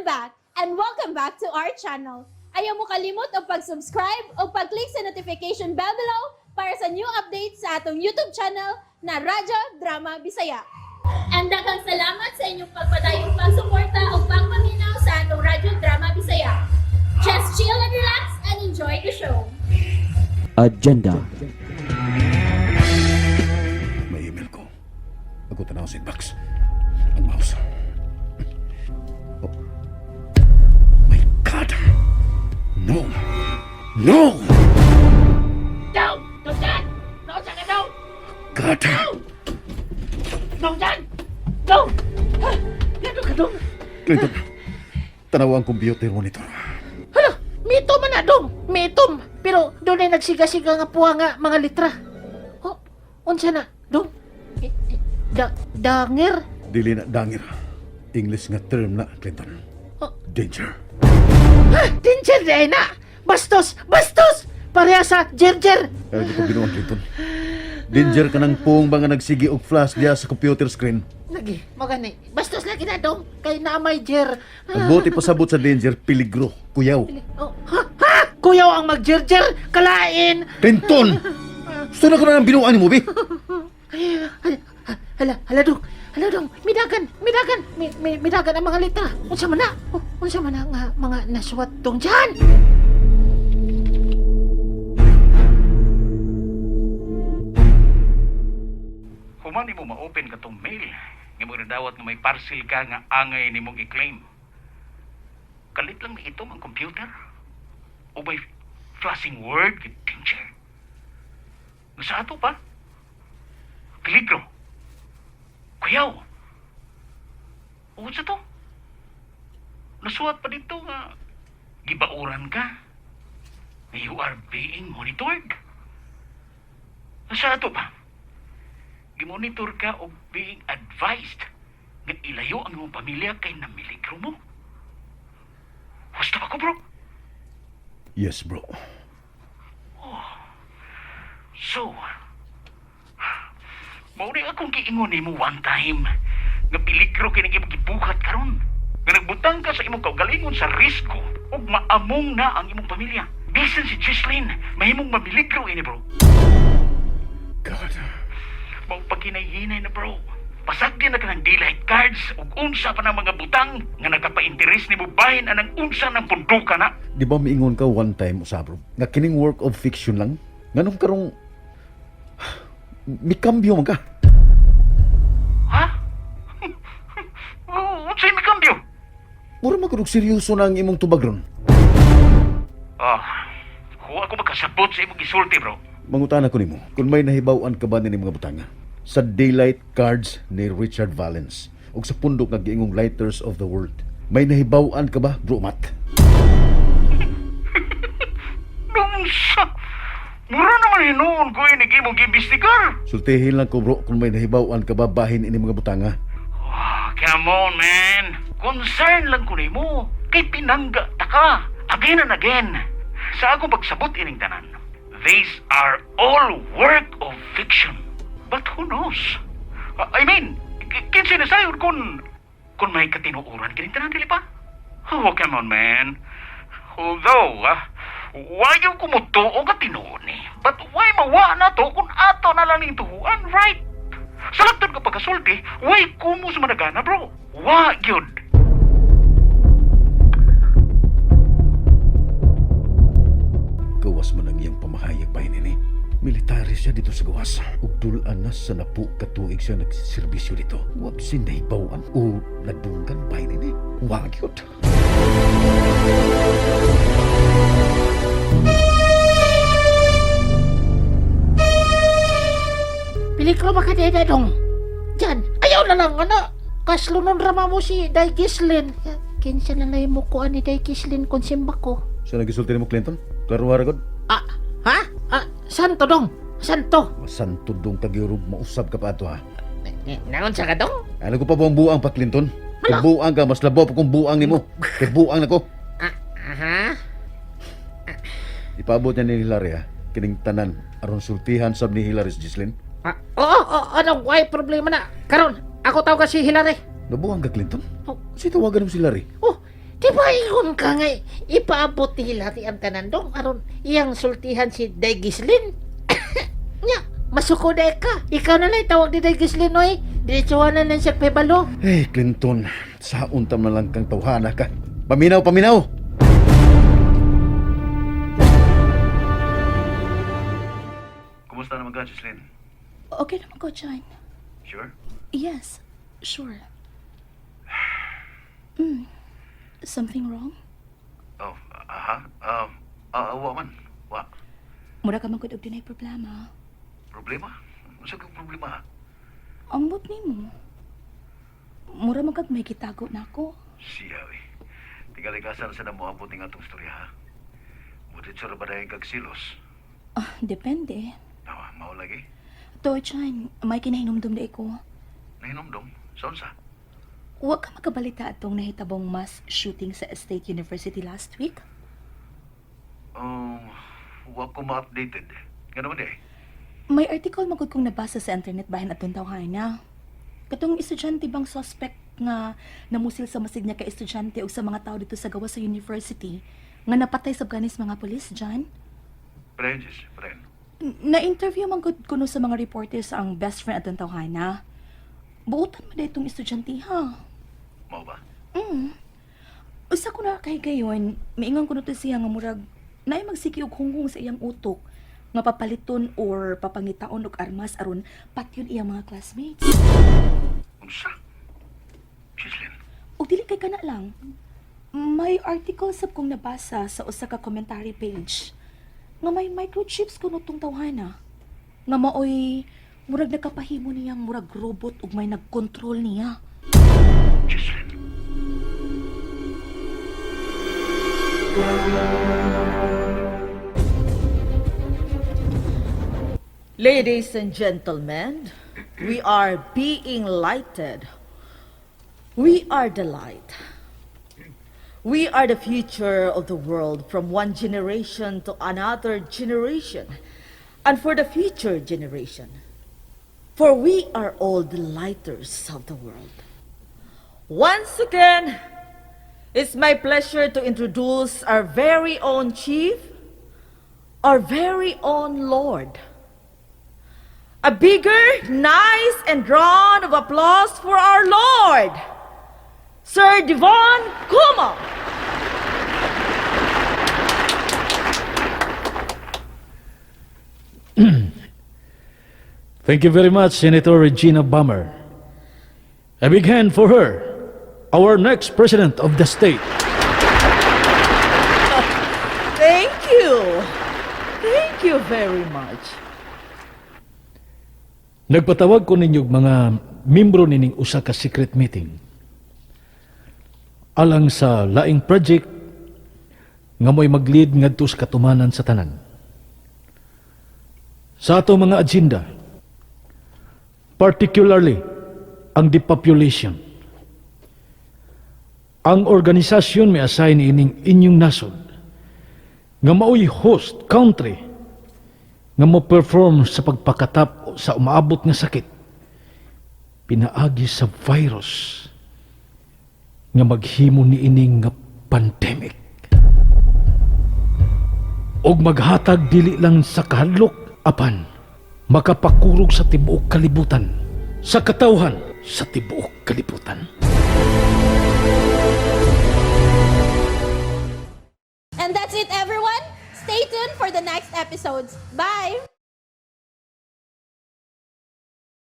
I'm back and welcome back to our channel. Ayaw mo kalimot og pag-subscribe o pag-click sa notification bell below para sa new updates sa atong YouTube channel na Radyo Drama Bisaya. And daghang salamat sa inyong pagpadayong pagsuporta o pagpaminaw sa atong Radyo Drama Bisaya. Just chill and relax and enjoy the show. Agenda. May email ko. Ako tanaw sa inbox. Ang mouse. Oh. My God! No! No! Daw! Daw dyan! Daw sa ka daw! God! Daw dyan! Daw! Ha? Yan ka dong! Clinton, tanaw ang computer monitor. Hala! Mitom man na dong! Mitom! Pero doon ay nagsiga-siga nga puwa nga mga litra. Oh, unsa na? Dong? Danger? Dili na dangir. English nga term na, Clinton. Oh. Danger. Ha! Danger di ay na! Bastos! Bastos! Pareha sa Jerjer! Ay, di ko binuang, Clinton. Danger ka ng pong ba nga nagsigi og flash diya sa computer screen. Lagi, magani. Bastos lagi na dong! Kay naamay Jer. Ang buti pasabot sa danger, peligro, kuyaw. Oh, ha? Ha? Kuyaw ang magjerjer! Kalain! Clinton! Gusto na ko na ng binuan mo, bi. Ay, hala, hala dong. Hala dong. Midagan, midagan, midagan ang mga litra. Unsa man na? Oh, unsa man na nga mga nasuwat dong dyan? Human nimo ma-open katong mail nga mo nadawat nga may parcel ka nga angay nimong i-claim. Kalit lang ni itom ang computer. O may flashing word nga danger. Nga sa ato pa. Peligro. Kuyaw. O sa to? Nasuwat pa dito nga gibauran ka. Nga you are being monitored. Nga sa ato pa? Gimonitor ka og being advised nga ilayo ang imong pamilya kay namiligro mo. Husto ba ko, bro? Yes, bro. So, mao ni akong giingon nimo one time nga peligro kini imong gibuhat karon. Nga nagbutang ka sa imong kaugalingon sa risko ug maamong na ang imong pamilya. Bisan si Gisline, mahimong mamiligro ini, bro. God. Mao paghinay-hinay na, bro. Pasagdi na ka ng daylight cards ug unsa pa ng mga butang nga nagapa-interes nimo bahin anang unsa ng punduka na. Di ba miingon ka one time usa, bro? Nga kining work of fiction lang? Nganong karong mikambyo man ka? Ha? Unsay mikambyo? Mura man kunog seryoso na ang imong tubag ron. Ah, huwa ko makasabot sa imong gisulti, bro. Mangutana ko nimo, kung may nahibaw-an ka ba nini mga butanga sa Daylight Cards ni Richard Valens ug sa pundok nga giingong Lighters of the World. May nahibaw-an ka ba, bro Matt? Nung sa... Mura naman hinuon ko inig imong giimbestigar. Sultihin lang ko, bro, kung may nahibaw-an ka ba bahin ini mga butanga. Ah, come on, man. Concern lang ko nimo. Kay pinangga ta ka. Again and again. Sa akong pagsabot ining tanan. These are all work of fiction. But who knows? I mean, kinsa na sayon kung may katinuoran kining tanan, dili pa? Oh, come on, man. Although, why yung kumutuo ka tinuod ni? But why mawa na to kung ato na lang ning tuhuan, right? Sa lagtod ka pagkasulti, why kumo sa managana, bro? Wa gyud. Gawas man ang iyang pamahayag pa ini. Military siya dito sa gawas. Ug dul-an na sa napu katuig siya nagserbisyo dito. Wag si nahibaw-an o nadunggan pa ini. Wa gyud. Peligro ba ka na dong? Diyan, ayaw na lang, ana. Kaslunon rama mo si Day Gislin. Kinsa na lang mo kuan ni Day Gislin kung simba ko. Sa nagisulti nimo, Clinton? Klaro ra gud. Ah, ha? Ah, santo dong? Santo? Masanto dong tagyurog mausab ka pa ato ha. Naon sa ka dong? Ano ko pa buang buang pa, Clinton? Kung buang ka, mas labaw pa kung buang nimo. Kay buang nako. Ah, aha. Ipaabot niya ni Hilary ha. Kining tanan aron sultihan sab ni Hilary si Gislin. Ah, oo, oo, ano, why problema na? Karon, ako tawag si Hilary. Nabuang ka, Clinton? Oh. Si tawagan mo si Hilary. Oh, ba ingon ka nga ipaabot ni Hilary ang tanan dong aron iyang sultihan si Day Gislin? Nya, masuko na ka. Ikaw na lang tawag ni Day Gislin oy. Diretsuhan na lang siya pebalo. Eh, Clinton, saon tam na lang kang tawhana ka. Paminaw, paminaw! Kumusta naman ka, Jocelyn? Okay naman ko, John. Sure? Yes, sure. Something wrong? Oh, aha. Wa man. Wa. Mura ka man gud og dunay problema. Problema? Unsa kang problema? Ang but nimo. Mura man kag may gitago na ako. Siya, eh. Tingalikasan sa na moabot ning atong istorya, ha? Muditso ra ba dahil kag silos? Ah, depende. Tawa, mao lagi. To, John, may kinahinumdum na ko. Nahinomdom? Sa unsa? Wa ka makabalita atong nahitabong mass shooting sa State University last week? Wa ko ma-updated. Nga naman eh. May article magud kong nabasa sa internet bahin atong tawhana. Katong estudyante bang suspect nga namusil sa masig niya ka estudyante og sa mga tao dito sa gawas sa university nga napatay sa ganis mga pulis John. Padayon, Jess. Padayon. Na-interview man gud kuno sa mga reporters ang best friend atong tawhana. Buotan man itong estudyante ha. Mao ba? Usa ko na kay gayon, miingon kuno to siya nga murag naay magsiki og hunghong sa iyang utok nga papaliton or papangitaon og armas aron patyon iyang mga classmates. Unsa? Jocelyn? Og dili kay kana lang. May article sab kong nabasa sa usa ka commentary page nga may microchips kuno tong tawhana. Nga maoy murag nakapahimo niyang murag robot ug may nagkontrol niya. Jocelyn? Ladies and gentlemen, we are being lighted. We are the light. We are the future of the world from one generation to another generation, and for the future generation. For we are all the lighters of the world. Once again, it's my pleasure to introduce our very own chief, our very own Lord. A bigger, nice, and round of applause for our Lord, Sir Devon Kuma. Thank you very much, Senator Regina Bummer. A big hand for her, our next president of the state. Thank you. Thank you very much. Nagpatawag ko ninyo mga membro nining usa ka secret meeting. Alang sa laing project nga mo'y mag-lead ngadto sa katumanan sa tanan. Sa ato mga agenda, particularly ang depopulation. Ang organisasyon may assign ining inyong nasod nga maoy host country nga mo perform sa pagpakatap sa umaabot nga sakit pinaagi sa virus nga maghimo niining nga pandemic og maghatag dili lang sa kahadlok apan makapakurog sa tibuok kalibutan sa katawhan sa tibuok kalibutan. And that's it, everyone. Stay tuned for the next episodes. Bye!